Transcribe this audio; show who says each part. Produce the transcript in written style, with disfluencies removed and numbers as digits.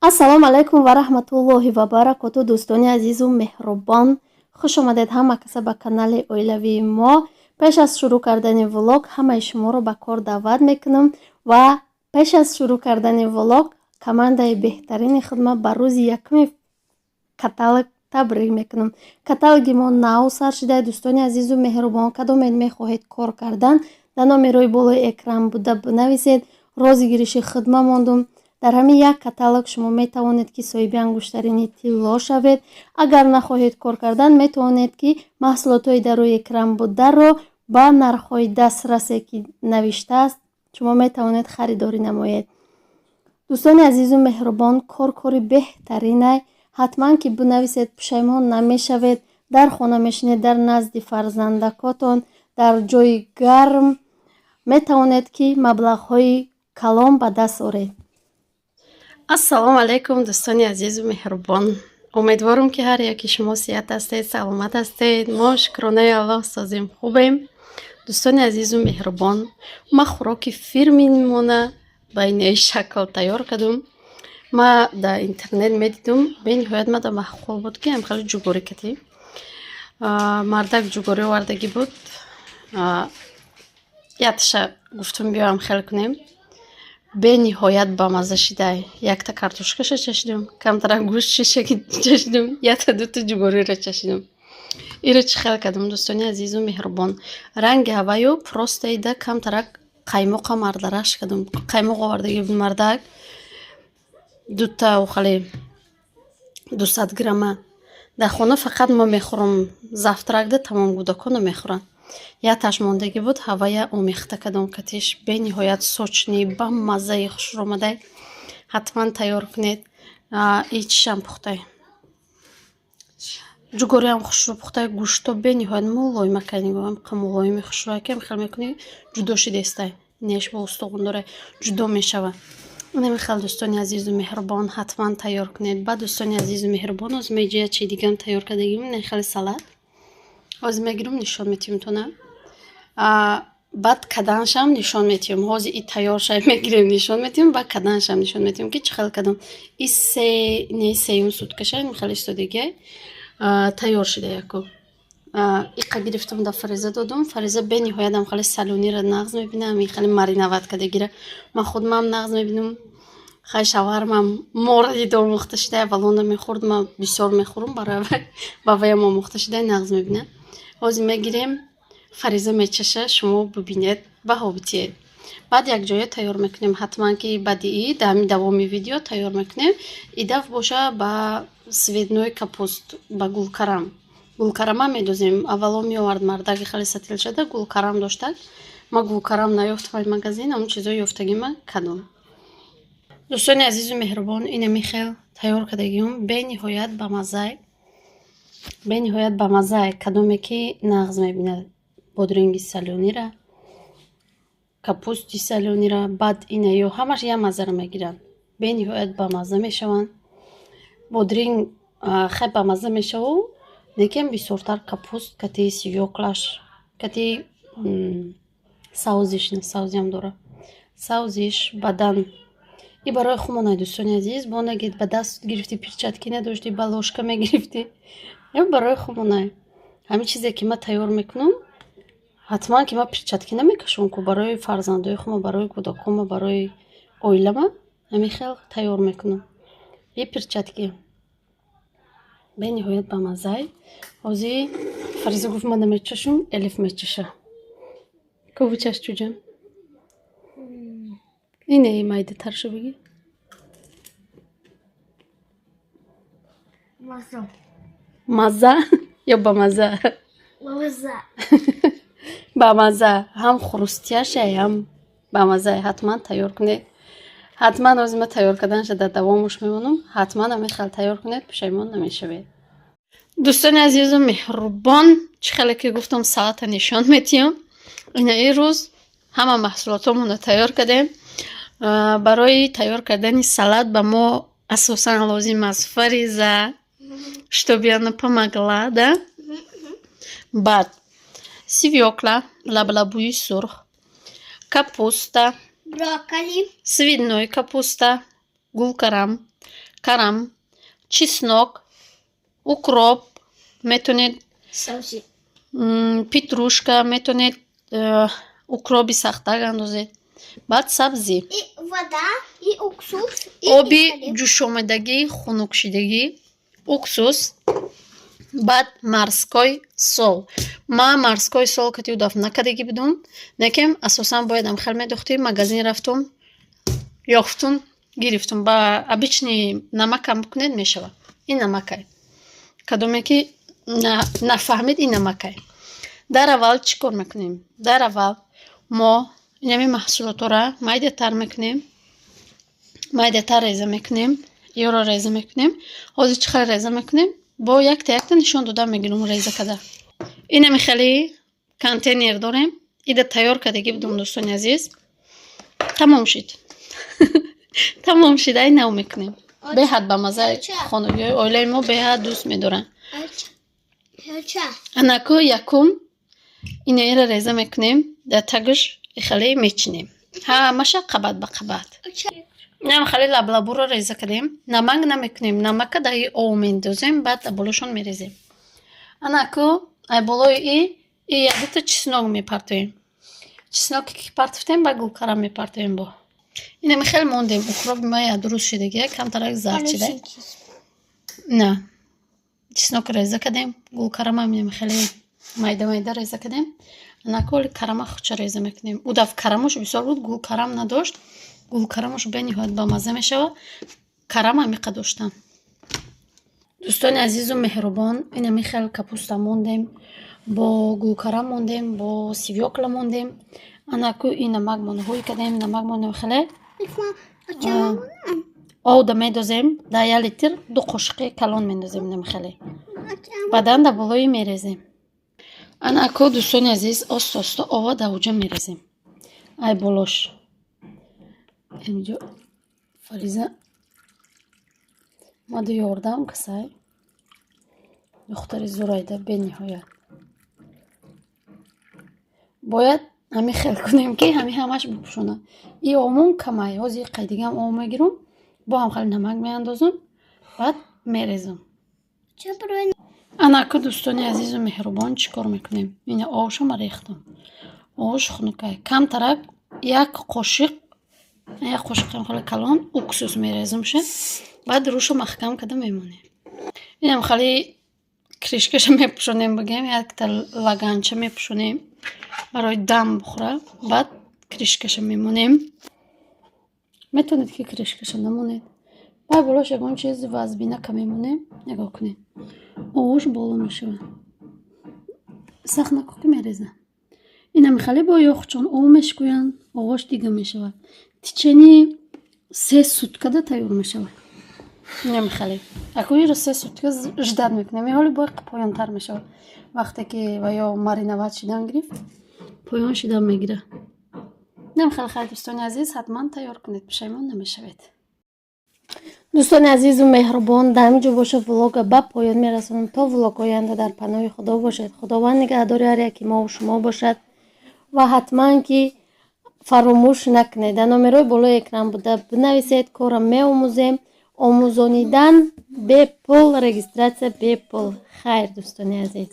Speaker 1: Ассалому алайкум ва раҳматуллоҳи ва баракоту, дӯстони азизу меҳрубон. Хуш омадед ҳама каса ба канали оилавии мо. Пеш аз шурӯъ кардани влог ҳамаи шуморо ба кор даъват мекунам ва пеш аз шурӯъ кардани влог командаи беҳтарини худма ба рӯзи якуми каталог табрик мекунам. Каталоги мо нав сар шуда, дӯстони азизу меҳрубон. Кадомед мехоҳед кор кардан, дар номерои болои экран буда бинависед. Розыгрыши худма мондум. Дар ҳамин як каталог шумо метавонед, ки соҳиби ангуштарини тилло шавед. Агар нахоҳед кор кардан, метавонед, ки маҳсулотҳои дар рӯи экран бударо ба нархҳои дастрасе, ки навиштааст, шумо метавонед харидорӣ намоед. Дӯстони азизу меҳрубон, кор кори беҳтаринай. Ҳатман ки бинависед, пушаймон намешавед. Дар хона мешинед, дар назди фарзандакотон, дар ҷои гарм метавонед, ки маблағҳои калон ба даст оред.
Speaker 2: Ассалому алайкум, дӯстони азизу меҳрубон. Умедворам, ки ҳар яки шумо сиҳат ҳастед, саломат ҳастед. Мо, шукронаи Аллоҳ, созем, хубем. Дӯстони азизу меҳрубон, ма хӯроки фирмимона ба инаи шакл тайёр кардум. Ма дар интернет медидум, бениҳоят мада маъқул буд, ки ам хеле ҷугорӣ кардем. Мардак ҷугорӣ овардагӣ буд, яташа гуфтум, биёам хел кунем. Бениҳоят бамазза шидай. Якта картошкаша чашидум, камтарак гӯшт чашидум, якта дута ҷугориро чашидум. Иро чӣ хел кардум, дӯстони азизу меҳрубон? Ранги ҳаваю просто ида камтарак қаймоқа мардараш кардум. Қаймоқ овардагӣ буд мардак, дута охали 200 грамма. Дар хона фақат мо мехӯрам завтракда, тамом, кӯдакон намехӯранд. Якташ мондагӣ буд, ҳавая омехта кардум катиш. Бениҳоят сочный, бамаззаи хушрӯ омадай. Ҳатман тайёр кунед. И чишам пухтай, ҷугориам хушрӯ пухтай, гӯшто бениҳоят мулоима кардем, мулоими хушрӯ ки хел мекунӣ, ҷудо шидестай, неш бо устуғун дора, ҷудо мешавад. Инами хел, дӯстони азизу меҳрубон, ҳатман тайёр кунед. Баъд, дӯстони азизу меҳрубон, ҳозир ма иҷа чи дигам тайёр кардагим, ин хеле салат. Ҳозир мегирам, нишон метиҳем тона. Баъд каданшам нишон метиҳем. Ҳозир и тайёр шай, мегирем, нишон метиҳем, баъд каданшам нишон метиҳем, ки чӣ хел кадам. И се не, сеюм суткаша ин хеле истодагиай, тайёр шуда яко. Иқа гирифтам, да Фариза додум. Фариза бениҳоятам хеле солёныйра нағз мебинам, ин хеле мариновать кардагира ман худмам нағз мебинам. Хай, шавҳармам мора дида омӯхта шуда. Аввалона мехӯрд, ман бисёр мехӯрам, барои ба ваям омӯхта шуда, нағз мебинам. Ҳозир мегирем, Фариза мечаша, шумо бибинед, баҳо битиед. Баъд якҷоя тайёр мекунем. Ҳатман ки баъди и дар ҳамин давоми видео тайёр мекунем. Идаф боша ба цветной капуст, ба гулкарам. Гулкарама медозем. Аввало меовард мардаги хеле сатилшада, гулкарам доштак. Ма гулкарам наёфтам ай магазин, ҳамон чизои ёфтагима кадом. Дӯстони азизу меҳрубон, инами хел тайёр кардагиём, бениҳоят бамаззай, бениҳоят бамаззай. Кадоме ки нағз мебинад бодринги солёныйра, капусти солёныйра, баъд ина ё ҳамаш як маззаро мегиранд, бениҳоят бамазза мешаванд. Бодринг хеле бамазза мешаву, лекин бисёртар капуст кати свёклаш, кати савзиш, савзиам дора, савзиш бадан. И барои хумонай, дӯстони азиз, бо нагед, ба даст гирифтӣ, перчатки надоштӣ, ба ложка мегирифтӣ. Барои хумонай ҳамин чизе ки ман тайёр мекунам, ҳатман ки ман перчатки намекашам ку, барои фарзандои хума, барои кӯдакома, барои оилама ҳамин хел тайёр мекунам. И перчатки бениҳоят бамаззай. Ҳозир Фариза гуфт, ман намечашум, Элиф мечаша. Ку, бичаш, чуҷан. Ине майдатарша бигӣ.
Speaker 3: Мазза.
Speaker 2: Мазза ё бамазза?
Speaker 3: Мазза.
Speaker 2: Бамазза, ҳам хрустящий, ҳам бамаззай. Ҳатман тайёр кунед. Ҳатман ҳозир ман тайёр карданша дар давомуш мемонам. Ҳатман ҳамин хел тайёр кунед, пушаймон намешавед. Дӯстони азизу меҳрубон, чӣ хеле ки гуфтам, салата нишон метиҳам. Ина ин рӯз ҳама маҳсулотҳомонро тайёр кардем. Барои тайёр кардани салат ба мо асосан лозим аст Фариза, чтобы она помогла, да? Баъд свёкла, лаблабуи сурх, капуста,
Speaker 3: Брокколи.
Speaker 2: Цветной капуста, гулкарам, Карам, чеснок, укроп метонед, петрушка метонед, укроби сахтак андозед, баъд сабзӣ, оби ҷӯшомадагӣ, хунукшидагӣ, уксус, баъд морской соль. Ман морской соль кати удаф накардагӣ будум, лекин асосан бояд амхел медохтем. Магазин рафтум, ёфтум, гирифтум. Ба обычный намакам бикунед, мешавад. Ин намакай, кадоме ки нафаҳмид, ин намакай. Дар аввал чӣ кор мекунем? Дар аввал мо инами маҳсулотҳоро майдатар мекунем, майдатар реза мекунем, ёро реза мекунем. Ҳозир чӣ хел реза мекунем, бо якта якта нишон дода мегирам реза када. Инами хеле контейнер дорем, ида тайёр кардагӣ будум, дӯстони азиз. Тамом шид, тамом шид, ай нав мекунем. Беҳад ба маззаи хонагиҳои оилаи мо беҳад дӯст медоранд. Анаку, якум инаира реза мекунем, дар тагаш хеле мечинем, ҳамаша қабат ба қабат. Инам хеле лаблабуро реза кардем. Намак намекунем, намака дар об мендозем, баъд дар болошон мерезем. Анаку, ай болои и якдута чеснок мепартоем. Чесноке ки партофтем, ба гулкарам мепартоем. Бо инами хеле мондем. Укроби ма як дуруст шидагия, камтарак зард шида. На, чеснок реза кардем, гулкарамам инами хеле майда майда реза кардем. Анаку, оли карама хуча реза мекунем. Удаф карамош бисёр буд, гулкарам надошт. Гулкарамош бениҳоят бамазза мешавад. Карам амиқа доштам. Дӯстони азизу меҳрубон, инами хел капуста мондем, бо гулкарам мондем, бо свёкла мондем. Анаку, ин намакмон ҳӯй кардем, намак мондем хеле. Овда медозем, дар 1 литр 2 қошиқи калон мендозем инами хеле. Баъдан дар болои мерезем. Анаку, дӯстони азиз, оста оста ова дар уҷа мерезем. Ай болош. Инҷо Фариза омаду ёрдам касай. Духтари зурайда бениҳоят. Бояд ҳамин хел кунем, ки ҳамин ҳамаш бипӯшонад. И обмон камай. Ҳозир қайдигам об мегирам, бо ҳам хеле намак меандозам, баъд мерезам. Анаку, дӯстони азизу меҳрубон, чӣ кор мекунем? Ина обшо ма рехтам. Обш хунукай. Камтарак 1 қошиқ, 1 қошиқам хеле калон уксус мерезамша. Баъд рӯшо маҳкам карда мемонем. Инам хеле крышкаша мепӯшонем, бигем, якта лаганча мепӯшонем барои дам бухӯра. Баъд крышкаша мемонем. Метавонед, ки крышкаша намонед. Баъд болош ягон чизи вазбинака мемонем. Нигоҳ кунед. Овош боло мешавад. Сахт накун, ки мерезад. Инами хеле бо ёхчон об мешкӯянд, овош дига мешавад. Течение 3 суткада тайёр мешавад. Инами хеле. Аку, иро 3 сутка ждать мекунем. Ҳоли бояд поёнтар мешавад. Вақте ки ва ё мариновать шидан гирифт, поён шидан мегирад. Инам хеле хайр, дӯстони азиз, ҳатман тайёр кунед, пушаймон намешавед.
Speaker 1: Дӯстони азизу меҳрубон, дар ҳамин ҷо боша влога ба поён мерасонам. То влогҳои оянда дар паноҳи Худо бошед. Худованд нигаҳдори ҳар яки мову шумо бошад ва ҳатман ки фаромӯш накунед, дар номерҳои болои экран буда бинависед, корро меомӯзем. Омӯзонидан бепул, регистрация бепул. Хайр, дӯстони азиз.